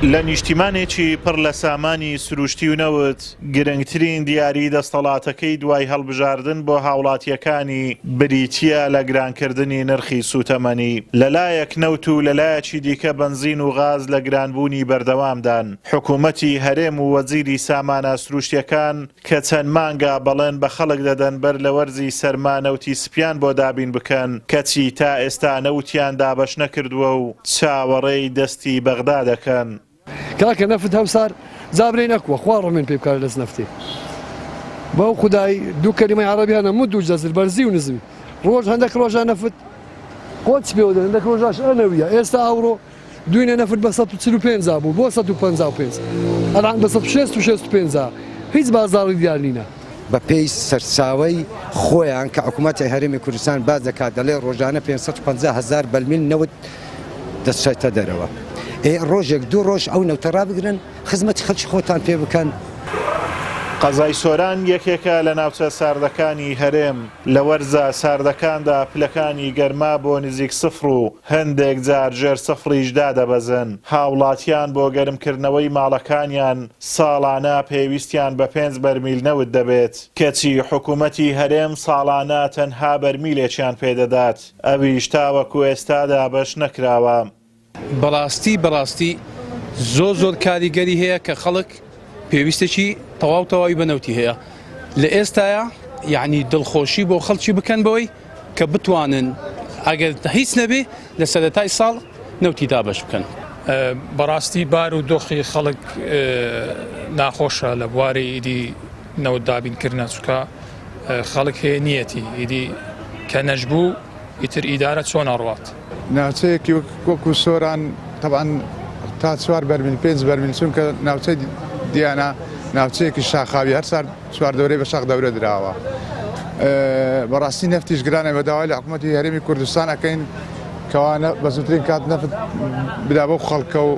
لە نیشتیمانێکی پڕ لە سامانی سروشتی و نەوت، گرنگترین دیاری دەستەڵاتەکەی دوای هەڵبژاردن بۆ هاوڵاتییەکانی بریتییە لە گرانکردنی نرخی سوتەمەنی. لەلایەک نەوت و لەلایەکی دیکە بەنزین و غاز لە گرانبوونی بەردەوامدان. حکومەتی هەرێم و وەزیری سامانە سروشتییەکان کە چەند مانگە بەڵێن بە خەڵک دەدەن بەر لە وەرزی سەرما نەوتی سپیان بۆ دابین بکەن، کەچی تا ئێستا نەوتیان دابەش نەکردووە و چاوەڕێی دەستی بەغدا دەکەن. کاکە نەفت هەوسار جا برێین ئەکوە خوا ڕەحمێن پێ بکات لەس نەفتێ بەو خودای دوو کەلیمەی عەڕەبی هەنە مد و جەزر بەرزی و نزمی ڕۆژ هەندەک ڕۆژە نەفت قۆچ پێوە دەن هەندەک ڕۆژاش ئەنەویە ئێستا ئەوڕۆ دوینێ نەفت بە 145 بوو بۆ 155 ئەلان بە 165 هیچ بازاڕی دیار نینە. بە پێی سەرچاوەی خۆیان کە حکوومەتی هەرێمی کوردستان باس دەکات دەڵێ ڕۆژانە 550 هەزار بەرمیل نەوت دەچێتە دەرەوە. ئێ ڕۆژێک دوو ڕۆژ ئەو نەوتە ڕابگرن خزمەتی خەڵکی خۆتان پێ بکەن. قەزای سۆران یەکێکە لە ناوچە ساردەکانی هەرێم، لە وەرزە ساردەکاندا پلەکانی گەرما بۆ نزیک سفر و هەندێک جار ژێر سفریش دادەبەزن، هاوڵاتیان بۆ گەرمکردنەوەی ماڵەکانیان ساڵانە پێویستیان بە پێنج بەرمیل نەوت دەبێت، کەچی حکومەتی هەرێم ساڵانە تەنها بەرمیلێکیان پێدەدات، ئەویش تاوەکو ئێستا دابەش نەکراوە. بەڕاستی بەڕاستی زۆر زۆر کاریگەری هەیە کە خەڵک پێویستێکی تەواو تەواوی بە نەوتی هەیە لە ئێستاە یعنی دڵخۆشی بۆ خەڵکی بکەن بەوەی کە بتوانن ئەگەر هیچ نەبێ لە سەرەتای ساڵ نەوتی دابەش بکەن. بەڕاستی بار و دۆخی خەڵک ناخۆشە لە بواری ئیدی نەوت دابینکردە چکە خەڵک هەیە نیەتی ئیدی کە نەشبوو ئیتر ئیدارە چۆن ئەڕوات. ناوچەیەکی وەکو سۆران تەبعەن تا چوار بەرمیل پێنج بەرمیل چونکە ناوچەی دیانا ناوچەیەکی شاخاوی هەر سار چواردەورەی بە شاخ دەورە دراوە بەڕاستی نەفتیش گرانە بە داوای لە حکوومەتی هەرێمی کوردستان ئەەکەین کەوا بە زووترین کات نەفت بدا بەو خەڵکە و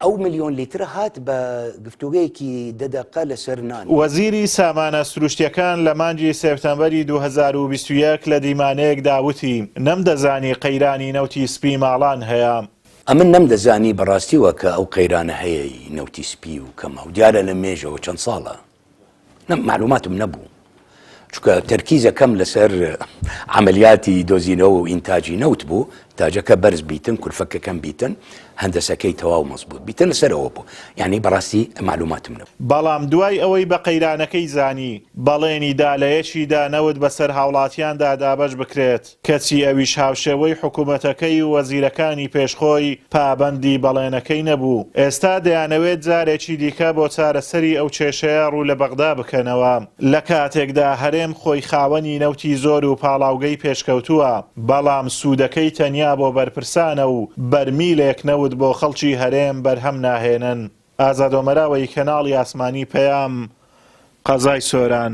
ئەو ملیۆن لیترە هات بە گفتوگەیەکی دە دەقە لەسەر نان. وەزیری سامانە سروشتیەکان لە مانگی سێپتەمبەری 2021 لە دیمانەیەکدا وتی، نەمدەزانی قەیرانی نەوتی سپی ماڵان هەیە. ئەمن نەمدەزانی بەڕاستی وە کە ئەو قەیرانە هەیە ی نەوتی سپی و کەمە و دیارە لە مێژەوە چەند ساڵە. مەعلوماتم نەبوو چونکە تەرکیزەکەم لەسەر عەمەلیاتی دۆزینەوە و ئینتاجی نەوت بوو تاجەکە بەرز بیتن کولفەکە کەم بیتن هەندەسەکەی تەواو مەزبوط بیتن لەسەر ئەوە بوو یعنی بەڕاستی مەعلوماتم نەبوو. بەڵام دوای ئەوەی بە قەیرانەکەی زانی، بەڵێنی دا لە یەکیدا نەوت بەسەر هاوڵاتیاندا دابەش بکرێت. کەچی ئەویش هاوشێوەی حکومەتەکەی و وەزیرەکانی پێش خۆی پابەندی بەڵێنەکەی نەبوو. ئێستا دەیانەوێت جارێکی دیکە بۆ چارەسەری ئەو کێشەیە ڕوو لە بەغدا بکەنەوە. لە کاتێکدا هەرێم خۆی خاوەنی نەوتی زۆر و پاڵاوگەی پێشکەوتووە، بەڵام سوودەکەی تەنیا بۆ بەرپرسانە و بەرمیلێک نەوت بۆ خەڵکی هەرێم بەرهەم ناهێنن. ئازاد ئۆمەراوەیی کەناڵی ئاسمانی پەیام، قەزای سۆران.